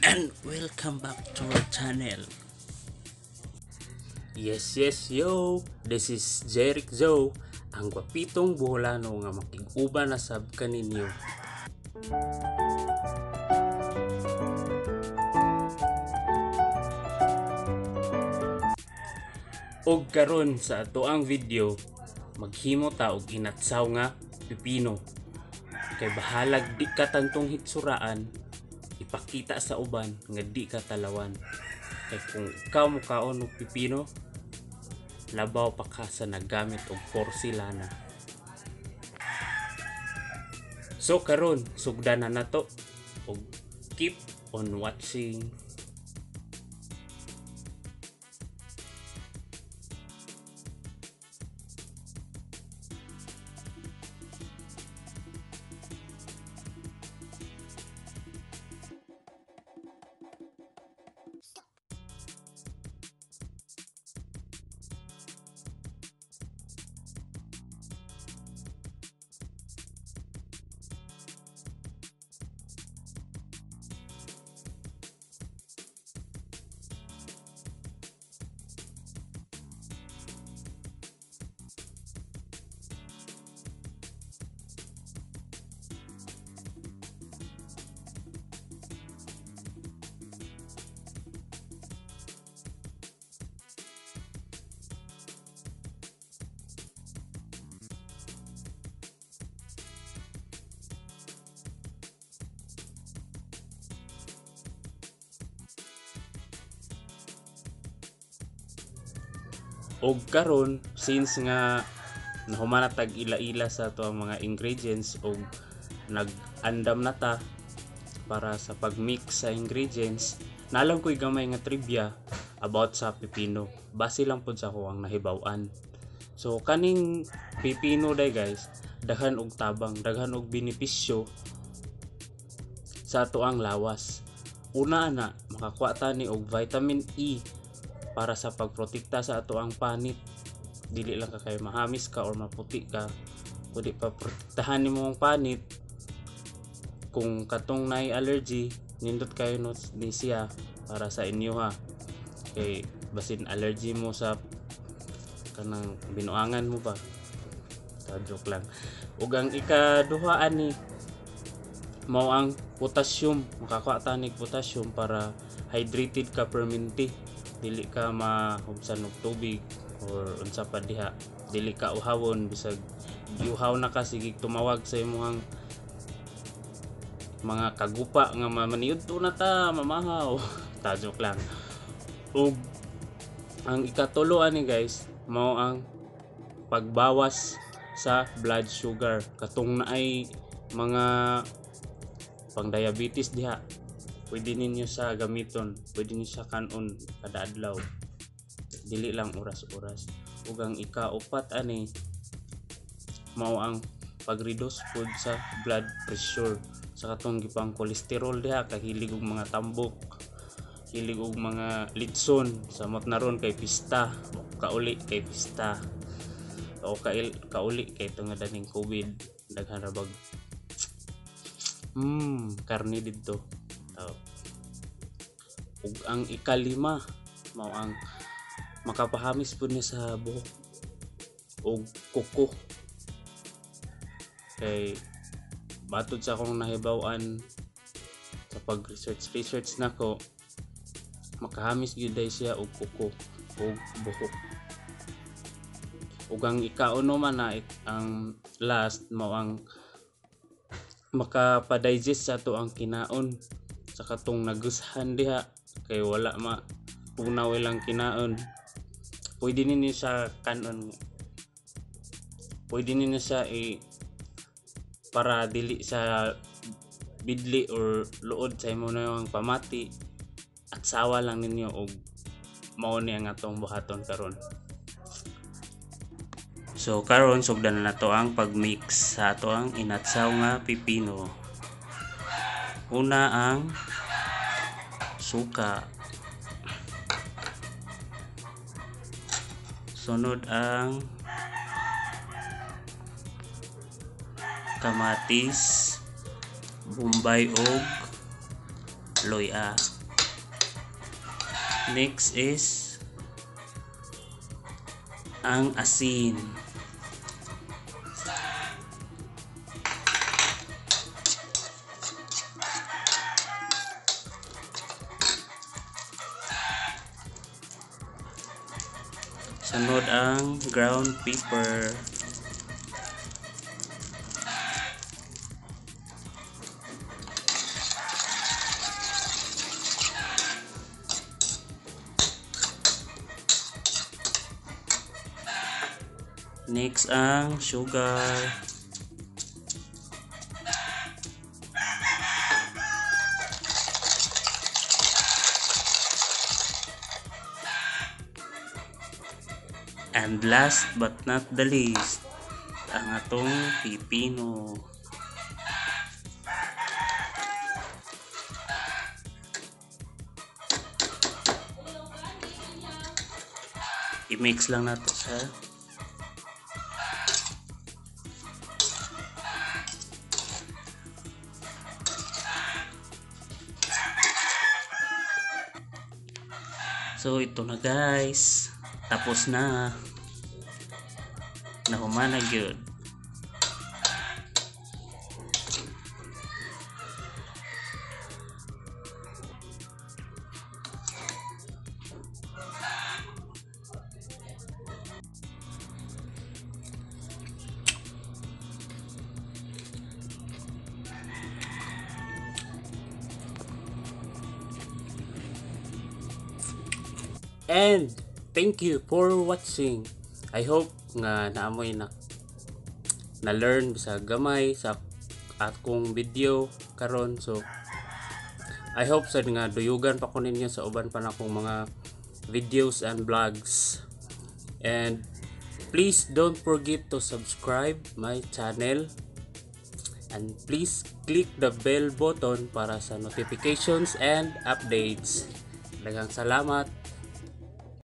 And welcome back to our channel. Yes, yes, yo! This is Jeric Joe, ang gwapitong Boholano nga makig-uban na sab kaninyo. Og karon sa atoang video, maghimo ta og inatsaw nga pipino. Kay bahalag di ka tantong hitsuraan, ipakita sa uban nga di ka talawan. Kay kung ikaw mukaon og pipino, labaw pa ka sa naggamit og porselana. So karon sugdan na nato og keep on watching. Og karon since nga nahuman na tag ila-ila sa ato ang mga ingredients og nag-andam na ta para sa pag-mix sa ingredients, nalang ko'y gamay nga trivia about sa pipino. Base lang pud sa ako ang nahibaw-an. So kaning pipino day guys, daghan og tabang, daghan og benepisyo sa ato ang lawas. Una na, makakuha ta ni og vitamin E para sa pagprotekta sa ato ang panit. Dili lang ka kay mahamis ka or maputi ka, kundi pa protektahan nimo ang panit. Kung katong naay allergy, nindot kayo no ni siya para sa inyo ha. Kay basin allergy mo sa kanang binuangan mo ba. Ta joke lang. Ug ang ikaduha ani mao ang potassium. Makakuha ta ni potassium para hydrated ka permanente. Dili ka mahubsan og tubig or unsa pa diha. Dili ka uhawon, bisag giuhaw na ka, sige tumawag sa imong mga kagupa nga mamaniudto na ta, mamahaw. Ta joke lang. Ug ang ikatulo ani guys, mao ang pagbawas sa blood sugar. Katong naay mga pang diabetes diha, pwede ninyo sa gamiton, pwede ninyo sa kanon kada adlaw, dili lang oras-oras. Ug ang ikaupat ani mao ang pag-reduce pud sa blood pressure. Sa katong gipang cholesterol diha, kahilig og mga tambok, hilig og mga litson, samot na ron kay pista, kauli kay pista, o kauli kay tungod aning COVID, daghan ra bag karni didto. Ug ang ikalima mao ang makapahamis pud ni sa buhok og kuko. Kay batud sa akong nahibaw-an sa pag-research research nako, makahamis gyud day siya og kuko og buhok. Ug ang ikauno man na ang last mao ang makapadigest sa ato ang kinaon sa katong nagushan diha kay wala ma tunaw ilang kinaon. Pwede ninyo siya kanon, pwede ninyo siya para dili sa bidli or luod sa imo na yung pamati, at sawa lang ninyo og mao ni ang atong buhaton karon. So karon sugdan na nato ang pagmix sa ato ang inatsaw nga pipino. Una ang suka, sunod ang kamatis, bombay og loya. Next is ang asin. Sunod ang ground pepper. Next ang sugar. And last but not the least, ang atong pipino. I-mix lang nato siya. So ito na guys, tapos na. Nahuman na gyud. And thank you for watching. I hope nga naamoy na na-learn sa gamay sa akong video karon. So I hope sad nga duyugan pa ko ninyo sa uban pa nakong mga videos and vlogs. And please don't forget to subscribe my channel, and please click the bell button para sa notifications and updates. Daghang salamat.